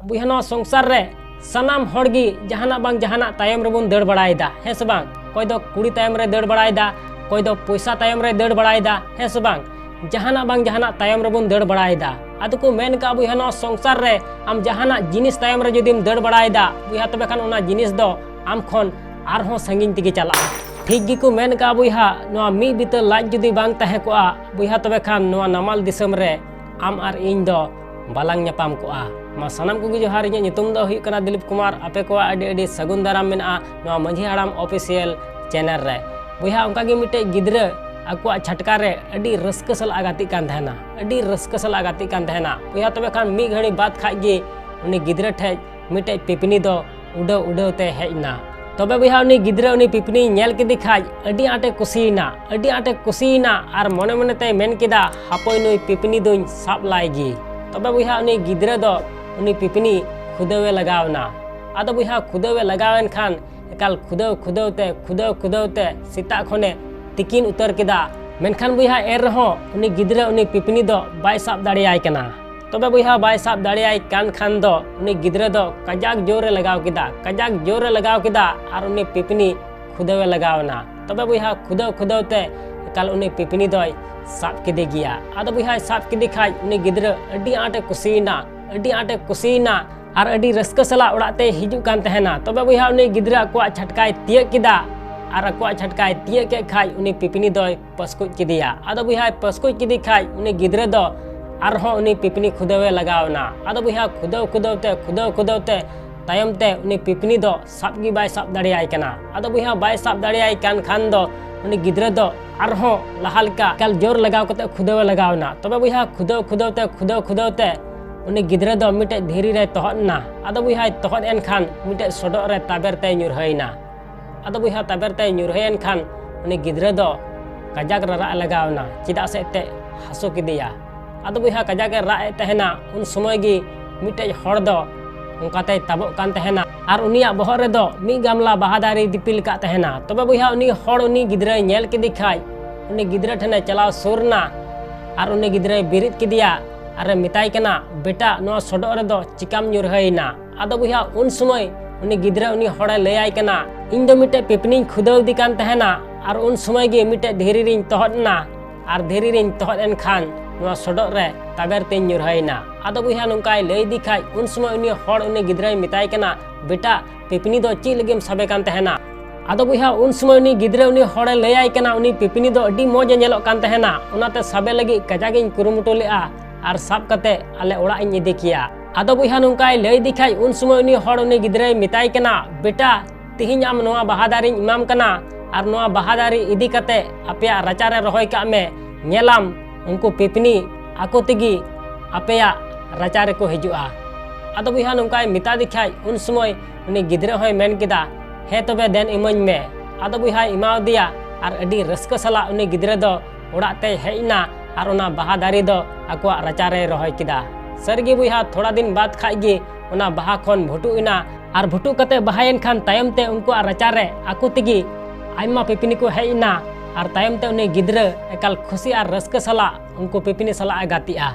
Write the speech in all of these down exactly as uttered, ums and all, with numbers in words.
ᱵᱚᱭᱦᱟ, ᱱᱚᱣᱟ ᱥᱚᱝᱥᱟᱨ ᱨᱮ ᱥᱟᱱᱟᱢ ᱦᱚᱲ ᱜᱮ ᱡᱟᱦᱟᱱᱟᱜ ᱵᱟᱝ ᱡᱟᱦᱟᱱᱟᱜ ᱛᱟᱭᱚᱢ ᱨᱮᱵᱚᱱ ᱫᱟᱹᱲ ᱵᱟᱲᱟᱭᱮᱫᱟ, ᱦᱮᱸ ᱥᱮ ᱵᱟᱝ? ᱚᱠᱚᱭ ᱫᱚ ᱠᱩᱲᱤ ᱛᱟᱭᱚᱢ ᱨᱮ ᱫᱟᱹᱲ ᱵᱟᱲᱟᱭᱮᱫᱟ, ᱚᱠᱚᱭ ᱫᱚ ᱯᱚᱭᱥᱟ ᱛᱟᱭᱚᱢ ᱨᱮ ᱫᱟᱹᱲ ᱵᱟᱲᱟᱭᱮᱫᱟ, ᱦᱮᱸ ᱥᱮ ᱵᱟᱝ? ᱡᱟᱦᱟᱱᱟᱜ ᱵᱟᱝ ᱡᱟᱦᱟᱱᱟᱜ ᱛᱟᱭᱚᱢ ᱨᱮᱵᱚᱱ ᱫᱟᱹᱲ ᱵᱟᱲᱟᱭᱮᱫᱟ᱾ ᱟᱫᱚ ᱠᱚ ᱢᱮᱱ ᱠᱟᱜᱼᱟ, ᱵᱚᱭᱦᱟ, ᱱᱚᱣᱟ ᱥᱚᱝᱥᱟᱨ ᱨᱮ ᱟᱢ ᱡᱟᱦᱟᱱᱟᱜ ᱡᱤᱱᱤᱥ ᱛᱟᱭᱚᱢ ᱨᱮ ᱡᱩᱫᱤᱢ ᱫᱟᱹᱲ ᱵᱟᱲᱟᱭᱮᱫᱟ, ᱵᱚᱭᱦᱟ, ᱛᱚᱵᱮ ᱠᱷᱟᱱ ᱚᱱᱟ ᱡᱤᱱᱤᱥ ᱫᱚ ᱟᱢ ᱠᱷᱚᱱ ᱟᱨᱦᱚᱸ ᱥᱟᱺᱜᱤᱧ ᱛᱮᱜᱮ ᱪᱟᱞᱟᱜᱼᱟ᱾ ᱴᱷᱤᱠ ᱜᱮᱠᱚ ᱢᱮᱱ ᱠᱟᱜᱼᱟ, ᱵᱚᱭᱦᱟ, ᱱᱚᱣᱟ ᱢᱤᱫ ᱵᱤᱛᱟᱹ ᱞᱟᱡ ᱡᱩᱫᱤ ᱵᱟᱝ ᱛᱟᱦᱮᱸ ᱠᱚᱜᱼᱟ, ᱵᱚᱭᱦᱟ, ᱛᱚᱵᱮ ᱠᱷᱟᱱ ᱱᱚᱣᱟ ᱱᱟᱢᱟᱞ ᱫᱤᱥᱚᱢ ᱨᱮ ᱟᱢ ᱟᱨ ᱤᱧ ᱫᱚ ᱵᱟᱞᱟᱝ ᱧᱟᱯᱟᱢ ᱠᱚᱜᱼᱟ᱾ ᱢᱟ ᱥᱟᱱᱟᱢ ᱠᱚᱜᱮ ᱡᱚᱦᱟᱨ, ᱤᱧᱟᱹᱜ ᱧᱩᱛᱩᱢ ᱫᱚ ᱦᱩᱭᱩᱜ ᱠᱟᱱᱟ ᱫᱤᱞᱤᱯ ᱠᱩᱢᱟᱨ᱾ ᱟᱯᱮ ᱠᱚᱣᱟᱜ ᱟᱹᱰᱤ ᱟᱹᱰᱤ ᱥᱟᱹᱜᱩᱱ ᱫᱟᱨᱟᱢ ᱢᱮᱱᱟᱜᱼᱟ ᱱᱚᱣᱟ ᱢᱟᱹᱡᱷᱤ ᱦᱟᱲᱟᱢ ᱚᱯᱷᱤᱥᱤᱭᱟᱞ ᱪᱮᱱᱮᱞ ᱨᱮ᱾ ᱵᱚᱭᱦᱟ, ᱚᱱᱠᱟ ᱜᱮ ᱢᱤᱫᱴᱮᱡ ᱜᱤᱫᱽᱨᱟᱹ ᱟᱠᱚᱣᱟᱜ ᱪᱷᱟᱴᱠᱟ ᱨᱮ ᱟᱹᱰᱤ ᱨᱟᱹᱥᱠᱟᱹ ᱥᱟᱞᱟᱜ ᱜᱟᱛᱮᱜ ᱠᱟᱱ ᱛᱟᱦᱮᱱᱟ, ᱟᱹᱰᱤ ᱨᱟᱹᱥᱠᱟᱹ ᱥᱟᱞᱟᱜ ᱜᱟᱛᱮᱜ ᱠᱟᱱ ᱛᱟᱦᱮᱱᱟ᱾ ᱵᱚᱭᱦᱟ, ᱛᱚᱵᱮ ᱠᱷᱟᱱ ᱢᱤᱫ ᱜᱷᱟᱹᱲᱤ ᱵᱟᱫ ᱠᱷᱟᱡ ᱜᱮ ᱩᱱᱤ ᱜᱤᱫᱽᱨᱟᱹ ᱴᱷᱮᱡ ᱢᱤᱫᱴᱮᱡ ᱯᱤᱯᱱᱤ ᱫᱚ ᱩᱰᱟᱹᱣ ᱩᱰᱟᱹᱣ ᱛᱮ ᱦᱮᱡ ᱮᱱᱟ᱾ ᱛᱚᱵᱮ ᱵᱚᱭᱦᱟ, ᱩᱱᱤ ᱜᱤᱫᱽᱨᱟᱹ ᱩᱱᱤ ᱯᱤᱯᱱᱤᱭ ᱧᱮᱞ ᱠᱮᱫᱮ ᱠᱷᱟᱡ ᱟᱹᱰᱤ ᱟᱸᱴᱮ ᱠᱩᱥᱤᱭᱮᱱᱟ, ᱟᱹᱰᱤ ᱟᱸᱴᱮ ᱠᱩᱥᱤᱭᱮᱱᱟ᱾ ᱟᱨ ᱢᱚᱱᱮ ᱢᱚᱱᱮ ᱛᱮᱭ ᱢᱮᱱ ᱠᱮᱫᱟ, "ᱦᱟᱯᱳᱭ, ᱱᱩᱭ ᱯᱤᱯᱱᱤ ᱫᱩᱧ ᱥᱟᱵ ᱞᱟᱭ ᱜᱮ᱾" ᱛᱚᱵᱮ ᱵᱚᱭᱦᱟ, ᱩᱱᱤ ᱜᱤᱫᱽᱨᱟᱹ ᱫᱚ ᱩᱱᱤ ᱯᱤᱯᱱᱤ ᱠᱷᱩᱫᱟᱹᱣᱮ ᱞᱟᱜᱟᱣ ᱮᱱᱟ᱾ ᱟᱫᱚ ᱵᱚᱭᱦᱟ, ᱠᱷᱩᱫᱟᱹᱣᱮ ᱞᱟᱜᱟᱣ ᱮᱱ ᱠᱷᱟᱱ ᱮᱠᱟᱞ ᱠᱷᱩᱫᱟᱹᱣ ᱠᱷᱩᱫᱟᱹᱣ ᱛᱮ, ᱠᱷᱩᱫᱟᱹᱣ ᱠᱷᱩᱫᱟᱹᱣ ᱛᱮ ᱥᱮᱛᱟᱜ ᱠᱷᱚᱱᱮ ᱛᱤᱠᱤᱱ ᱩᱛᱟᱹᱨ ᱠᱮᱫᱟ᱾ ᱢᱮᱱᱠᱷᱟᱱ ᱵᱚᱭᱦᱟ, ᱮᱱ ᱨᱮᱦᱚᱸ ᱩᱱᱤ ᱜᱤᱫᱽᱨᱟᱹ ᱩᱱᱤ ᱯᱤᱯᱱᱤ ᱫᱚ ᱵᱟᱭ ᱥᱟᱵ ᱫᱟᱲᱮᱭᱟᱭ ᱠᱟᱱᱟ᱾ ᱛᱚᱵᱮ ᱵᱚᱭᱦᱟ, ᱵᱟᱭ ᱥᱟᱵ ᱫᱟᱲᱮᱭᱟᱭ ᱠᱟᱱ ᱠᱷᱟᱱ ᱫᱚ ᱩᱱᱤ ᱜᱤᱫᱽᱨᱟᱹ ᱫᱚ ᱠᱟᱡᱟᱠ ᱡᱳᱨᱮ ᱞᱟᱜᱟᱣ ᱠᱮᱫᱟ, ᱠᱟᱡᱟᱠ ᱡᱳᱨᱮ ᱞᱟᱜᱟᱣ ᱠᱮᱫᱟ ᱟᱨ ᱩᱱᱤ ᱯᱤᱯᱱᱤ ᱠᱷᱩᱫᱟᱹᱣᱮ ᱞᱟᱜᱟᱣ ᱮᱱᱟ᱾ ᱛᱚᱵᱮ ᱵᱚᱭᱦᱟ, ᱠᱷᱩᱫᱟᱹᱣ ᱠᱷᱩᱫᱟᱹᱣ ᱛᱮ ᱮᱠᱟᱞ ᱩᱱᱤ ᱯᱤᱯᱱᱤ ᱫᱚᱭ ᱥᱟᱵ ᱠᱮᱫᱮ ᱜᱮᱭᱟ᱾ ᱟᱫᱚ ᱵᱚᱭᱦᱟᱭ ᱥᱟᱵ ᱠᱮᱫᱮ ᱠᱷᱟᱡ ᱩᱱᱤ ᱜᱤᱫᱽᱨᱟᱹ ᱟᱹᱰᱤ ᱟᱸᱴᱮ ᱠᱩᱥᱤᱭᱮᱱᱟ, ᱟᱹᱰᱤ ᱟᱸᱴᱮ ᱠᱩᱥᱤᱭᱮᱱᱟ ᱟᱨ ᱟᱹᱰᱤ ᱨᱟᱹᱥᱠᱟᱹ ᱥᱟᱞᱟᱜ ᱚᱲᱟᱜ ᱛᱮᱭ ᱦᱤᱡᱩᱜ ᱠᱟᱱ ᱛᱟᱦᱮᱱᱟ᱾ ᱛᱚᱵᱮ ᱵᱚᱭᱦᱟ, ᱩᱱᱤ ᱜᱤᱫᱽᱨᱟᱹ ᱟᱠᱚᱣᱟᱜ ᱪᱷᱟᱴᱠᱟᱭ ᱛᱤᱭᱟᱹᱜ ᱠᱮᱫᱟ ᱟᱨ ᱟᱠᱚᱣᱟᱜ ᱪᱷᱟᱴᱠᱟᱭ ᱛᱤᱭᱟᱹᱜ ᱠᱮᱫ ᱠᱷᱟᱡ ᱩᱱᱤ ᱯᱤᱯᱱᱤ ᱫᱚᱭ ᱯᱟᱹᱥᱠᱩᱡ ᱠᱮᱫᱮᱭᱟ᱾ ᱟᱫᱚ ᱵᱚᱭᱦᱟᱭ ᱯᱟᱹᱥᱠᱩᱡ ᱠᱮᱫᱮ ᱠᱷᱟᱡ ᱩᱱᱤ ᱜᱤᱫᱽᱨᱟᱹ ᱫᱚ ᱟᱨᱦᱚᱸ ᱩᱱᱤ ᱯᱤᱯᱱᱤ ᱠᱷᱩᱫᱟᱹᱣᱮ ᱞᱟᱜᱟᱣ ᱮᱱᱟ᱾ ᱟᱫᱚ ᱵᱚᱭᱦᱟ, ᱠᱷᱩᱫᱟᱹᱣ ᱠᱷᱩᱫᱟᱹᱣ ᱛᱮ, ᱠᱷᱩᱫᱟᱹᱣ ᱠᱷᱩᱫᱟᱹᱣ ᱛᱮ ᱛᱟᱭᱚᱢ ᱛᱮ ᱩᱱᱤ ᱯᱤᱯᱱᱤ ᱫᱚ ᱥᱟᱵ ᱜᱮ ᱵᱟᱭ ᱥᱟᱵ ᱫᱟᱲᱮᱭᱟᱭ ᱠᱟᱱᱟ᱾ ᱟᱫᱚ ᱵᱚᱭᱦᱟ, ᱵᱟᱭ ᱥᱟᱵ ᱫᱟᱲᱮᱭᱟᱭ ᱠᱟᱱ ᱠᱷᱟᱱ ᱫᱚ ᱩᱱᱤ ᱜᱤᱫᱽᱨᱟᱹ ᱫᱚ ᱟᱨᱦᱚᱸ ᱞᱟᱦᱟ ᱞᱮᱠᱟ ᱮᱠᱟᱞ ᱡᱳᱨ ᱞᱟᱜᱟᱣ ᱠᱟᱛᱮ ᱠᱷᱩᱫᱟᱹᱣᱮ ᱞᱟᱜᱟᱣ ᱮᱱᱟ᱾ ᱛᱚᱵᱮ ᱵᱚᱭᱦᱟ, ᱠᱷᱩᱫᱟᱹᱣ ᱠᱷᱩᱫᱟᱹᱣ ᱛᱮ, ᱠᱷᱩᱫᱟᱹᱣ ᱠᱷᱩᱫᱟᱹᱣ ᱛᱮ ᱩᱱᱤ ᱜᱤᱫᱽᱨᱟᱹ ᱫᱚ ᱢᱤᱫᱴᱮᱡ ᱫᱷᱤᱨᱤ ᱨᱮᱭ ᱛᱚᱦᱚᱫ ᱮᱱᱟ᱾ ᱟᱫᱚ ᱵᱚᱭᱦᱟᱭ ᱛᱚᱦᱚᱫ ᱮᱱ ᱠᱷᱟᱱ ᱢᱤᱫᱴᱮᱡ ᱥᱚᱰᱚᱜ ᱨᱮ ᱛᱟᱵᱮᱨ ᱛᱮᱭ ᱧᱩᱨᱦᱟᱹᱭᱮᱱᱟ᱾ ᱟᱫᱚ ᱵᱚᱭᱦᱟ, ᱛᱟᱵᱮᱨ ᱛᱮᱭ ᱧᱩᱨᱦᱟᱹᱭᱮᱱ ᱠᱷᱟᱱ ᱩᱱᱤ ᱜᱤᱫᱽᱨᱟᱹ ᱫᱚ ᱠᱟᱡᱟᱠ ᱨᱟᱨᱟᱜ ᱮ ᱞᱟᱜᱟᱣ ᱮᱱᱟ, ᱪᱮᱫᱟᱜ ᱥᱮ ᱮᱱᱛᱮᱫ ᱦᱟᱹᱥᱩ ᱠᱮᱫᱮᱭᱟ᱾ ᱟᱫᱚ ᱵᱚᱭᱦᱟ, ᱠᱟᱡᱟᱠ ᱮ ᱨᱟᱜ ᱮᱫ ᱛᱟᱦᱮᱱᱟ᱾ ᱩᱱ ᱥᱚᱢᱚᱭ ᱜᱮ ᱢᱤᱫᱴᱮᱡ ᱦᱚᱲ ᱫᱚ ᱚᱱᱠᱟᱛᱮᱭ ᱛᱟᱵᱚᱜ ᱠᱟᱱ ᱛᱟᱦᱮᱱᱟ ᱟᱨ ᱩᱱᱤᱭᱟᱜ ᱵᱚᱦᱚᱜ ᱨᱮᱫᱚ ᱢᱤᱫ ᱜᱟᱢᱞᱟ ᱵᱟᱦᱟ ᱫᱟᱨᱮᱭ ᱫᱤᱯᱤᱞ ᱠᱟᱜ ᱛᱟᱦᱮᱱᱟ᱾ ᱛᱚᱵᱮ ᱵᱚᱭᱦᱟ, ᱩᱱᱤ ᱦᱚᱲ ᱩᱱᱤ ᱜᱤᱫᱽᱨᱟᱹᱭ ᱧᱮᱞ ᱠᱮᱫᱮ ᱠᱷᱟᱡ ᱩᱱᱤ ᱜᱤᱫᱽᱨᱟᱹ ᱴᱷᱮᱱᱮ ᱪᱟᱞᱟᱣ ᱥᱩᱨ ᱮᱱᱟ ᱟᱨ ᱩᱱᱤ ᱜᱤᱫᱽᱨᱟᱹᱭ ᱵᱮᱨᱮᱫ ᱠᱮᱫᱮᱭᱟ᱾ ᱟᱨᱮ ᱢᱮᱛᱟᱭ ᱠᱟᱱᱟ, "ᱵᱮᱴᱟ, ᱱᱚᱣᱟ ᱥᱚᱰᱚᱜ ᱨᱮᱫᱚ ᱪᱤᱠᱟᱢ ᱧᱩᱨᱦᱟᱹᱭᱮᱱᱟ?" ᱟᱫᱚ ᱵᱚᱭᱦᱟ, ᱩᱱ ᱥᱚᱢᱚᱭ ᱩᱱᱤ ᱜᱤᱫᱽᱨᱟᱹ ᱩᱱᱤ ᱦᱚᱲᱮ ᱞᱟᱹᱭᱟᱭ ᱠᱟᱱᱟ, "ᱤᱧ ᱫᱚ ᱢᱤᱫᱴᱮᱡ ᱯᱤᱯᱱᱤᱧ ᱠᱷᱩᱫᱟᱹᱣ ᱤᱫᱤ ᱠᱟᱱ ᱛᱟᱦᱮᱱᱟ, ᱟᱨ ᱩᱱ ᱥᱚᱢᱚᱭ ᱜᱮ ᱢᱤᱫᱴᱮᱡ ᱫᱷᱤᱨᱤ ᱨᱤᱧ ᱛᱚᱦᱚᱫ ᱮᱱᱟ, ᱟᱨ ᱫᱷᱤᱨᱤ ᱨᱤᱧ ᱛᱚᱦᱚᱫ ᱮᱱ ᱠᱷᱟᱱ ᱱᱚᱣᱟ ᱥᱚᱰᱚᱜ ᱨᱮ ᱛᱟᱵᱮᱨ ᱛᱤᱧ ᱧᱩᱨᱦᱟᱹᱭᱮᱱᱟ᱾" ᱟᱫᱚ ᱵᱚᱭᱦᱟ, ᱱᱚᱝᱠᱟᱭ ᱞᱟᱹᱭ ᱤᱫᱤ ᱠᱷᱟᱡ, ᱩᱱ ᱥᱚᱢᱚᱭ ᱩᱱᱤ ᱦᱚᱲ ᱩᱱᱤ ᱜᱤᱫᱽᱨᱟᱹᱭ ᱢᱮᱛᱟᱭ ᱠᱟᱱᱟ, "ᱵᱮᱴᱟ, ᱯᱤᱯᱱᱤ ᱫᱚ ᱪᱮᱫ ᱞᱟᱹᱜᱤᱫ ᱮᱢ ᱥᱟᱵᱮ ᱠᱟᱱ ᱛᱟᱦᱮᱱᱟ?" ᱟᱫᱚ ᱵᱚᱭᱦᱟ, ᱩᱱ ᱥᱚᱢᱚᱭ ᱩᱱᱤ ᱜᱤᱫᱽᱨᱟᱹ ᱩᱱᱤ ᱦᱚᱲᱮ ᱞᱟᱹᱭᱟᱭ ᱠᱟᱱᱟ, "ᱩᱱᱤ ᱯᱤᱯᱱᱤ ᱫᱚ ᱟᱹᱰᱤ ᱢᱚᱡᱽ ᱮ ᱧᱮᱞᱚᱜ ᱠᱟᱱ ᱛᱟᱦᱮᱱᱟ, ᱚᱱᱟᱛᱮ ᱥᱟᱵᱮ ᱞᱟᱹᱜᱤᱫ ᱠᱟᱡᱟᱠ ᱤᱧ ᱠᱩᱨᱩᱢᱩᱴᱩ ᱞᱮᱫᱼᱟ ᱟᱨ ᱥᱟᱵ ᱠᱟᱛᱮ ᱟᱞᱮ ᱚᱲᱟᱜ ᱤᱧ ᱤᱫᱤ ᱠᱮᱭᱟ᱾" ᱟᱫᱚ ᱵᱚᱭᱦᱟ, ᱱᱚᱝᱠᱟᱭ ᱞᱟᱹᱭ ᱤᱫᱤ ᱠᱷᱟᱡ, ᱩᱱ ᱥᱚᱢᱚᱭ ᱩᱱᱤ ᱦᱚᱲ ᱩᱱᱤ ᱜᱤᱫᱽᱨᱟᱹᱭ ᱢᱮᱛᱟᱭ ᱠᱟᱱᱟ, "ᱵᱮᱴᱟ, ᱛᱤᱦᱤᱧ ᱟᱢ ᱱᱚᱣᱟ ᱵᱟᱦᱟ ᱫᱟᱨᱮᱧ ᱮᱢᱟᱢ ᱠᱟᱱᱟ, ᱟᱨ ᱱᱚᱣᱟ ᱵᱟᱦᱟ ᱫᱟᱨᱮ ᱤᱫᱤ ᱠᱟᱛᱮ ᱟᱯᱮᱭᱟᱜ ᱨᱟᱪᱟ ᱨᱮ ᱨᱚᱦᱚᱭ ᱠᱟᱜ ᱢᱮ, ᱧᱮᱞᱟᱢ ᱩᱱᱠᱩ ᱯᱤᱯᱱᱤ ᱟᱠᱚ ᱛᱮᱜᱮ ᱟᱯᱮᱭᱟᱜ ᱨᱟᱪᱟ ᱨᱮᱠᱚ ᱦᱤᱡᱩᱜᱼᱟ᱾" ᱟᱫᱚ ᱵᱚᱭᱦᱟ, ᱱᱚᱝᱠᱟᱭ ᱢᱮᱛᱟ ᱫᱮ ᱠᱷᱟᱡ, ᱩᱱ ᱥᱚᱢᱚᱭ ᱩᱱᱤ ᱜᱤᱫᱽᱨᱟᱹ ᱦᱚᱸᱭ ᱢᱮᱱ ᱠᱮᱫᱟ, "ᱦᱮᱸ ᱛᱚᱵᱮ ᱫᱮᱱ ᱤᱢᱟᱹᱧ ᱢᱮ᱾" ᱟᱫᱚ ᱵᱚᱭᱦᱟᱭ ᱮᱢᱟᱣᱟᱫᱮᱭᱟ ᱟᱨ ᱟᱹᱰᱤ ᱨᱟᱹᱥᱠᱟᱹ ᱥᱟᱞᱟᱜ ᱩᱱᱤ ᱜᱤᱫᱽᱨᱟᱹ ᱫᱚ ᱚᱲᱟᱜ ᱛᱮᱭ ᱦᱮᱡ ᱮᱱᱟ ᱟᱨ ᱚᱱᱟ ᱵᱟᱦᱟ ᱫᱟᱨᱮ ᱫᱚ ᱟᱠᱚᱣᱟᱜ ᱨᱟᱪᱟ ᱨᱮᱭ ᱨᱚᱦᱚᱭ ᱠᱮᱫᱟ᱾ ᱥᱟᱹᱨᱤᱜᱮ ᱵᱚᱭᱦᱟ, ᱛᱷᱚᱲᱟ ᱫᱤᱱ ᱵᱟᱫ ᱠᱷᱟᱡ ᱜᱮ ᱚᱱᱟ ᱵᱟᱦᱟ ᱠᱷᱚᱱ ᱵᱷᱩᱴᱩᱜ ᱮᱱᱟ, ᱟᱨ ᱵᱷᱩᱴᱩᱜ ᱠᱟᱛᱮ ᱵᱟᱦᱟᱭᱮᱱ ᱠᱷᱟᱱ ᱛᱟᱭᱚᱢ ᱛᱮ ᱩᱱᱠᱩᱣᱟᱜ ᱨᱟᱪᱟ ᱨᱮ ᱟᱠᱚ ᱛᱮᱜᱮ ᱟᱭᱢᱟ ᱯᱤᱯᱱᱤ ᱠᱚ ᱦᱮᱡ ᱮᱱᱟ, ᱟᱨ ᱛᱟᱭᱚᱢ ᱛᱮ ᱩᱱᱤ ᱜᱤᱫᱽᱨᱟᱹ ᱮᱠᱟᱞ ᱠᱷᱩᱥᱤ ᱟᱨ ᱨᱟᱹᱥᱠᱟᱹ ᱥᱟᱞᱟᱜ ᱩᱱᱠᱩ ᱯᱤᱯᱱᱤ ᱥᱟᱞᱟᱜ ᱮ ᱜᱟᱛᱮᱜᱼᱟ᱾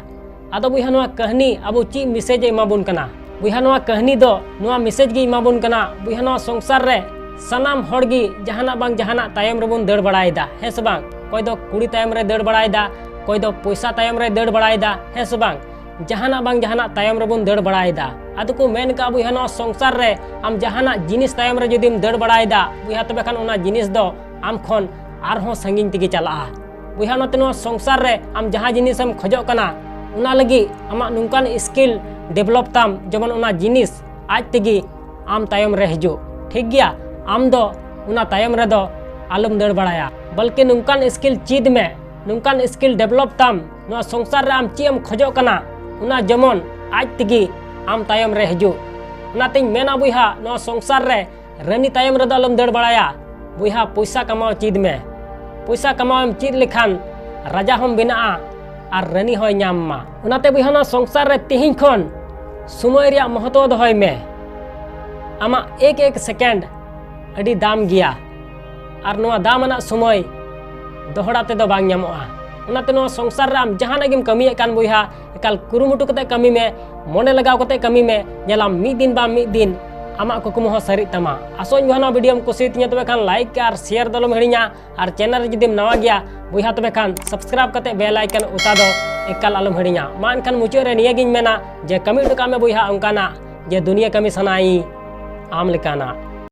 ᱟᱫᱚ ᱵᱚᱭᱦᱟ, ᱱᱚᱣᱟ ᱠᱟᱹᱦᱱᱤ ᱟᱵᱚ ᱪᱮᱫ message ᱮ ᱮᱢᱟ ᱵᱚᱱ ᱠᱟᱱᱟ? ᱵᱚᱭᱦᱟ, ᱱᱚᱣᱟ ᱠᱟᱹᱦᱱᱤ ᱫᱚ ᱱᱚᱣᱟ message ᱜᱮ ᱮᱢᱟ ᱵᱚᱱ ᱠᱟᱱᱟ᱾ ᱵᱚᱭᱦᱟ, ᱱᱚᱣᱟ ᱥᱚᱝᱥᱟᱨ ᱨᱮ ᱥᱟᱱᱟᱢ ᱦᱚᱲ ᱜᱮ ᱡᱟᱦᱟᱱᱟᱜ ᱵᱟᱝ ᱡᱟᱦᱟᱱᱟᱜ ᱛᱟᱭᱚᱢ ᱨᱮᱵᱚᱱ ᱫᱟᱹᱲ ᱵᱟᱲᱟᱭᱮᱫᱟ, ᱦᱮᱸ ᱥᱮ ᱵᱟᱝ? ᱚᱠᱚᱭ ᱫᱚ ᱠᱩᱲᱤ ᱛᱟᱭᱚᱢ ᱨᱮ ᱫᱟᱹᱲ ᱵᱟᱲᱟᱭᱮᱫᱟ, ᱚᱠᱚᱭ ᱫᱚ ᱯᱚᱭᱥᱟ ᱛᱟᱭᱚᱢ ᱨᱮ ᱫᱟᱹᱲ ᱵᱟᱲᱟᱭᱮᱫᱟ, ᱦᱮᱸ ᱥᱮ ᱵᱟᱝ? ᱡᱟᱦᱟᱱᱟᱜ ᱵᱟᱝ ᱡᱟᱦᱟᱱᱟᱜ ᱛᱟᱭᱚᱢ ᱨᱮᱵᱚᱱ ᱫᱟᱹᱲ ᱵᱟᱲᱟᱭᱮᱫᱟ᱾ ᱟᱫᱚ ᱠᱚ ᱢᱮᱱ ᱠᱟᱜᱼᱟ, ᱵᱚᱭᱦᱟ, ᱱᱚᱣᱟ ᱥᱚᱝᱥᱟᱨ ᱨᱮ ᱟᱢ ᱡᱟᱦᱟᱱᱟᱜ ᱡᱤᱱᱤᱥ ᱛᱟᱭᱚᱢ ᱨᱮ ᱡᱩᱫᱤᱢ ᱫᱟᱹᱲ ᱵᱟᱲᱟᱭᱮᱫᱟ, ᱵᱚᱭᱦᱟ, ᱛᱚᱵᱮ ᱠᱷᱟᱱ ᱚᱱᱟ ᱡᱤᱱᱤᱥ ᱫᱚ ᱟᱢ ᱠᱷᱚᱱ ᱟᱨᱦᱚᱸ ᱥᱟᱺᱜᱤᱧ ᱛᱮᱜᱮ ᱪᱟᱞᱟᱜᱼᱟ᱾ ᱵᱚᱭᱦᱟ, ᱚᱱᱟᱛᱮ ᱱᱚᱣᱟ ᱥᱚᱝᱥᱟᱨ ᱨᱮ ᱟᱢ ᱡᱟᱦᱟᱸ ᱡᱤᱱᱤᱥᱮᱢ ᱠᱷᱚᱡᱚᱜ ᱠᱟᱱᱟ, ᱚᱱᱟ ᱞᱟᱹᱜᱤᱫ ᱟᱢᱟᱜ ᱱᱚᱝᱠᱟᱱ skill develop ᱛᱟᱢ, ᱡᱮᱢᱚᱱ ᱚᱱᱟ ᱡᱤᱱᱤᱥ ᱟᱡ ᱛᱮᱜᱮ ᱟᱢ ᱛᱟᱭᱚᱢ ᱨᱮ ᱦᱤᱡᱩᱜ᱾ ᱴᱷᱤᱠ ᱜᱮᱭᱟ, ᱟᱢ ᱫᱚ ᱚᱱᱟ ᱛᱟᱭᱚᱢ ᱨᱮᱫᱚ ᱟᱞᱚᱢ ᱫᱟᱹᱲ ᱵᱟᱲᱟᱭᱟ, ᱵᱚᱞᱠᱤ ᱱᱚᱝᱠᱟᱱ skill ᱪᱮᱫ ᱢᱮ, ᱱᱚᱝᱠᱟᱱ skill develop ᱛᱟᱢ, ᱱᱚᱣᱟ ᱥᱚᱝᱥᱟᱨ ᱨᱮ ᱟᱢ ᱪᱮᱫ ᱮᱢ ᱠᱷᱚᱡᱚᱜ ᱠᱟᱱᱟ, ᱚᱱᱟ ᱡᱮᱢᱚᱱ ᱟᱡ ᱛᱮᱜᱮ ᱟᱢ ᱛᱟᱭᱚᱢ ᱨᱮ ᱦᱤᱡᱩᱜ᱾ ᱚᱱᱟᱛᱤᱧ ᱢᱮᱱᱟ, ᱵᱚᱭᱦᱟ, ᱱᱚᱣᱟ ᱥᱚᱝᱥᱟᱨ ᱨᱮ ᱨᱟᱹᱱᱤ ᱛᱟᱭᱚᱢ ᱨᱮᱫᱚ ᱟᱞᱚᱢ ᱫᱟᱹᱲ ᱵᱟᱲᱟᱭᱟ᱾ ᱵᱚᱭᱦᱟ, ᱯᱚᱭᱥᱟ ᱠᱟᱢᱟᱣ ᱪᱮᱫ ᱢᱮ᱾ ᱯᱚᱭᱥᱟ ᱠᱟᱢᱟᱣ ᱮᱢ ᱪᱮᱫ ᱞᱮᱠᱷᱟᱱ ᱨᱟᱡᱟ ᱦᱚᱸᱢ ᱵᱮᱱᱟᱜᱼᱟ ᱟᱨ ᱨᱟᱹᱱᱤ ᱦᱚᱸᱭ ᱧᱟᱢ ᱢᱟ᱾ ᱚᱱᱟᱛᱮ ᱵᱚᱭᱦᱟ, ᱱᱚᱣᱟ ᱥᱚᱝᱥᱟᱨ ᱨᱮ ᱛᱮᱦᱮᱧ ᱠᱷᱚᱱ ᱥᱚᱢᱚᱭ ᱨᱮᱭᱟᱜ ᱢᱚᱦᱚᱛᱚ ᱫᱚᱦᱚᱭ ᱢᱮ᱾ ᱟᱢᱟᱜ ᱮᱠ ᱮᱠ second ᱟᱹᱰᱤ ᱫᱟᱢ ᱜᱮᱭᱟ, ᱟᱨ ᱱᱚᱣᱟ ᱫᱟᱢ ᱟᱱᱟᱜ ᱥᱚᱢᱚᱭ ᱫᱚᱦᱲᱟ ᱛᱮᱫᱚ ᱵᱟᱝ ᱧᱟᱢᱚᱜᱼᱟ᱾ ᱚᱱᱟᱛᱮ ᱱᱚᱣᱟ ᱥᱚᱝᱥᱟᱨ ᱨᱮ ᱟᱢ ᱡᱟᱦᱟᱱᱟᱜ ᱜᱮᱢ ᱠᱟᱹᱢᱤᱭᱮᱫ ᱠᱟᱱ ᱵᱚᱭᱦᱟ, ᱮᱠᱟᱞ ᱠᱩᱨᱩᱢᱩᱴᱩ ᱠᱟᱛᱮ ᱠᱟᱹᱢᱤ ᱢᱮ, ᱢᱚᱱᱮ ᱞᱟᱜᱟᱣ ᱠᱟᱛᱮ ᱠᱟᱹᱢᱤ ᱢᱮ᱾ ᱧᱮᱞᱟᱢ ᱢᱤᱫ ᱫᱤᱱ ᱵᱟᱝ ᱢᱤᱫ ᱫᱤᱱ ᱟᱢᱟᱜ ᱠᱩᱠᱢᱩ ᱦᱚᱸ ᱥᱟᱹᱨᱤᱜ ᱛᱟᱢᱟ᱾ ᱟᱥᱚᱜ ᱟᱹᱧ ᱵᱚᱭᱦᱟ ᱱᱚᱣᱟ ᱵᱷᱤᱰᱤᱭᱳᱢ ᱠᱩᱥᱤᱭᱟᱛᱤᱧᱟ, ᱛᱚᱵᱮ ᱠᱷᱟᱱ ᱞᱟᱭᱤᱠ ᱟᱨ ᱥᱮᱭᱟᱨ ᱫᱚ ᱟᱞᱚᱢ ᱦᱤᱲᱤᱧᱟ᱾ ᱟᱨ ᱪᱮᱱᱮᱞ ᱨᱮ ᱡᱩᱫᱤᱢ ᱱᱟᱣᱟ ᱜᱮᱭᱟ ᱵᱚᱭᱦᱟ, ᱛᱚᱵᱮ ᱠᱷᱟᱱ ᱥᱟᱵᱥᱠᱨᱟᱭᱤᱵ ᱠᱟᱛᱮ ᱵᱮᱞ ᱟᱭᱠᱚᱱ ᱚᱛᱟ ᱫᱚ ᱮᱠᱟᱞ ᱟᱞᱚᱢ ᱦᱤᱲᱤᱧᱟ᱾ ᱢᱟ ᱮᱱᱠᱷᱟᱱ ᱢᱩᱪᱟᱹᱫ ᱨᱮ ᱱᱤᱭᱟᱹᱜᱤᱧ ᱢᱮᱱᱟ ᱡᱮ ᱠᱟᱹᱢᱤ ᱦᱚᱴᱚ ᱠᱟᱜ ᱢᱮ ᱵᱚᱭᱦᱟ ᱚᱱᱠᱟᱱᱟᱜ ᱡᱮ ᱫᱩᱱᱤᱭᱟᱹ ᱠᱟᱹᱢᱤ ᱥᱟᱱᱟᱭᱤᱧ ᱟᱢ ᱞᱮᱠᱟᱱᱟᱜ᱾